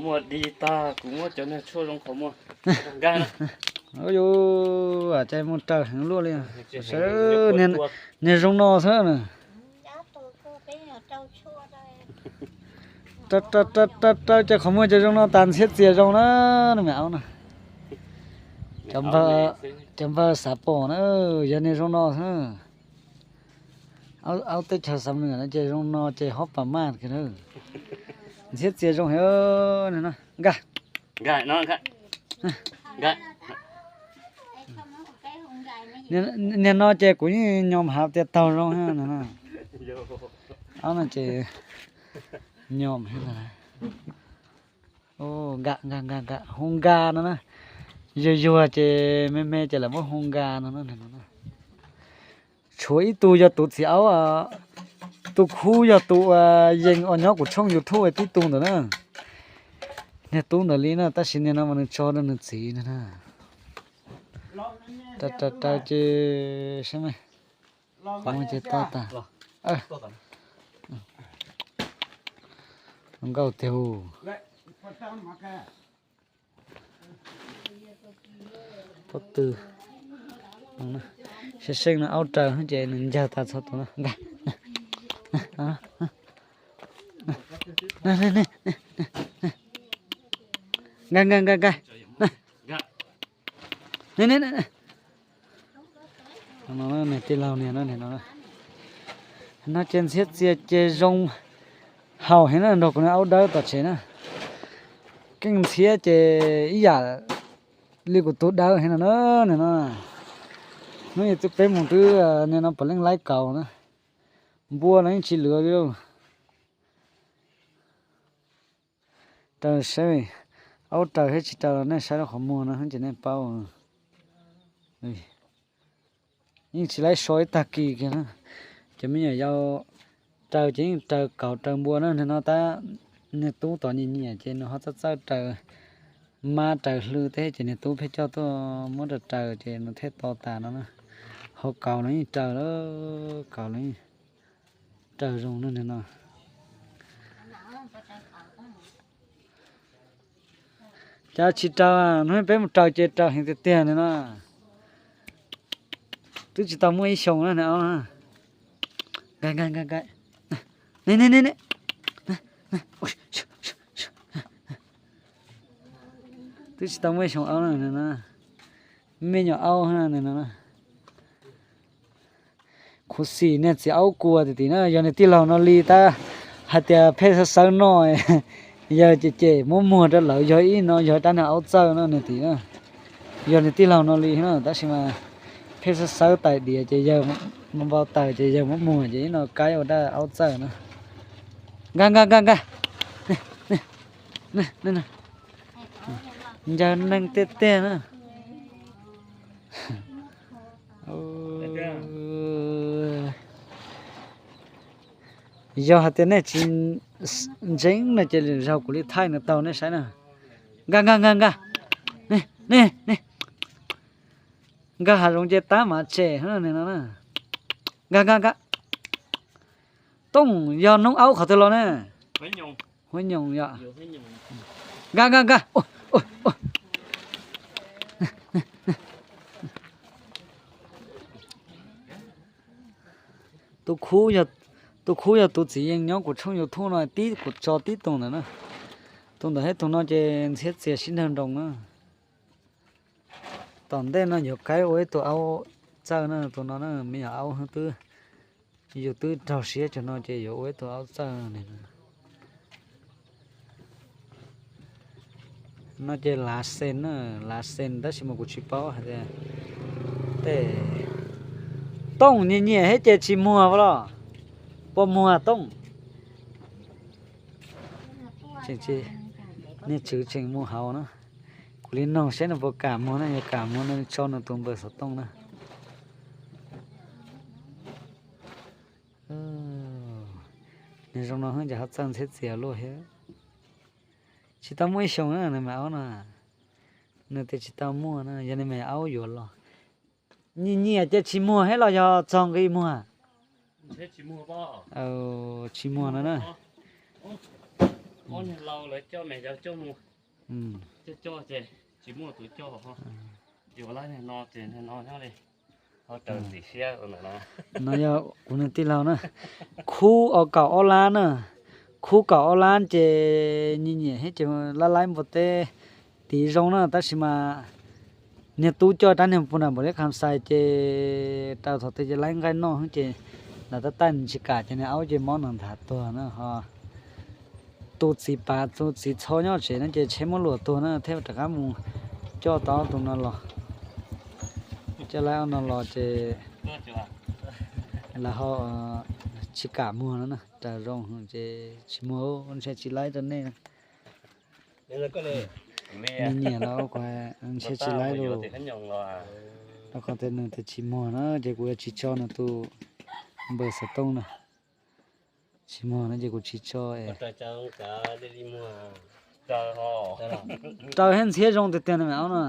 Muag di tag kuv muab cov niag tshuaj zoo qhov muag. Ua cas muag raws heev luaj li. Niag zoo no xwb na. Raws raws raws cov qhov muag cov zoo no tas ntxhiab txias zoo na, nws me aub na. Cov npawg xav pom na, yog niag zoo no xwb. Aub teb chaws Xam Nuas no ces zoo no ces hob pam maj kiag na. Ntxhiab txias zoo heev no. Nkag. Niag no ces kuv yeej nyom hav tias taug zoo no. Aub no ces nyom nkag nkag nkag hu nkag no na. Yuag yuag ces me me ces lawv muab hu nkag no na. Tshuav ib tug yog tus txiv aub, tus khub yog tus yees uas nyob kuv tshooj YouTube tib tug ntawd na. Niag tub ntawd li na, tab sis niag no mas nws tso rau nws txiv na. Raws raws raws ces saib me, ces to tas. Nkauj tiag hu. Pob tw. Seej seej no aub raws ces nws ncawg tas txhua tus na. Nkag nkag nkag nkag. Nws tij laug niag no, no ces ntxhiab txias ces zoo haus heev na, nrog kuv niag aub dawb tom tsev na. Keej ntxhiab ces ib yam li kuv tus dawb heev no na, niag no. Hnub ib twb peb mus twb niag no puav leej laib kaus na. Npua no yeej tsis lwv li. Raws saib, aub raws thiab tsis raws los nej saib rau qhov muag no ces nej paub. Yeej tsis laib so ib tag kis kiag na. Cov me nyuam yaus raws ces yeej raws kaus raws npua na, niag no tab niag tub tod nyiam nyiam ces nws ho txawj txawj raws mab raws hlwb teb ces niag tub pheej coj tuaj muab raws raws ces nws thiaj to tas no na. Ho kaus los yeej raws, kaus los yeej raws zoo na niag no. Cas tsis raws, hnub peb mus raws ces raws heev tiag tiag niag no. Twb tsis tau muaj ib xyoos na niag aub. Twb tsis tau muaj ib xyoos aub na niag no. Me nyuam aub niag no. Khuv xim niag txiv aub kua tim tim na, yog niag tij laug no li tab hais tias pheej sawv sawv noj, yawg cem cem muab muag rau lawv, yog ib no yog rab niag aub txawj no niag tim na. Yog niag tij laug no li na, tab sis mas pheej sawv sawv tais diav ces yawg npau taws ces yawg muab muag ces ib no kaib ua dab aub txawj na. Nkag nkag nkag nkag. Ncaws neeg tiag tiag na. Yog hais tias nej tsis ntseeg no ces lwm zaug kuv li thaij nws taug nej saib na. Nkag nkag nkag nkag. Nkag hav zoov ces tab mav tsem no na. Nkag nkag nkag. Tooj, yog noob aub qhov twg los ne? Huab nyoos yom. Nkag nkag nkag. Tus khub yog tus txiv yees nyob kuv tshooj YouTube no tib kuv tso tib tus ntawd na. Tus ntawd thiab tus no ces ntxhiab txias sib nrag nroos na. Tom ntej no yuav kaib ua ib tug aub txawj na, tus no na me nyuam aub twb, yus twb raug siab cov no ces yuav ua ib tug aub txawj ne. No ces lav xees na, lav xees tab sis mas kuv tsis paub hais tias tej. Tooj, nyiam nyiam thiab ces tsis muag los? Puas muag Tooj? Niag tswv tseem mus hauv na. Kuv li noog saib nws puas kam muag na, yog kam muag no tso nws tus npawb xov tooj na. Nws zoo no ces ho txawj ntxhiab txias luaj thiab. Tsis tau muaj ib xyoos na nws me aub no. Nws tias tsis tau muaj na, yog nws me aub yuav los. Nyiam nyiam ces tsis muag thiab los yog txog nqi muag? Tsis muag no na. Ob niag laus lawv coj me cov coj mus, coj coj ces tsis muaj tus coj. Yuav laib niag no ces niag no nyob li, ho raws ntxim siab ntawm no. No yog kuv niag tij laug na, khub kaum ob lab na, khub kaum ob lab ces nyiam nyiam thiab ces laib laib npua teb tiv zoo na, tab sis mas niag tub coj rab niag pus nram npaum li kham xais ces rau thaum twg ces laib nqaij noj ces nws tab taij nws tsis kam ces niag aub ces mob nws nthav tuag na ho. Tus txiv pav tus txiv txho nyob tsev no ces tsheb muab luam tuag na thiaj rov qab mus coj tau ob tug no los. Coj laib ob no los ces lawv ho tsis kam muag no na, raws zoo ces tsis muag, ntshe tsis laib rau nej. Nyiam nyiam los kuv ntshe tsis laib los, rau qhov tias nws tias tsis muag na ces kuv yuav tsis tso nws tus npawb xov tooj na. Tsis muag no ces kuv tsis tso. Raws thiab ntxhiab zoo tiag tiag no me aub no.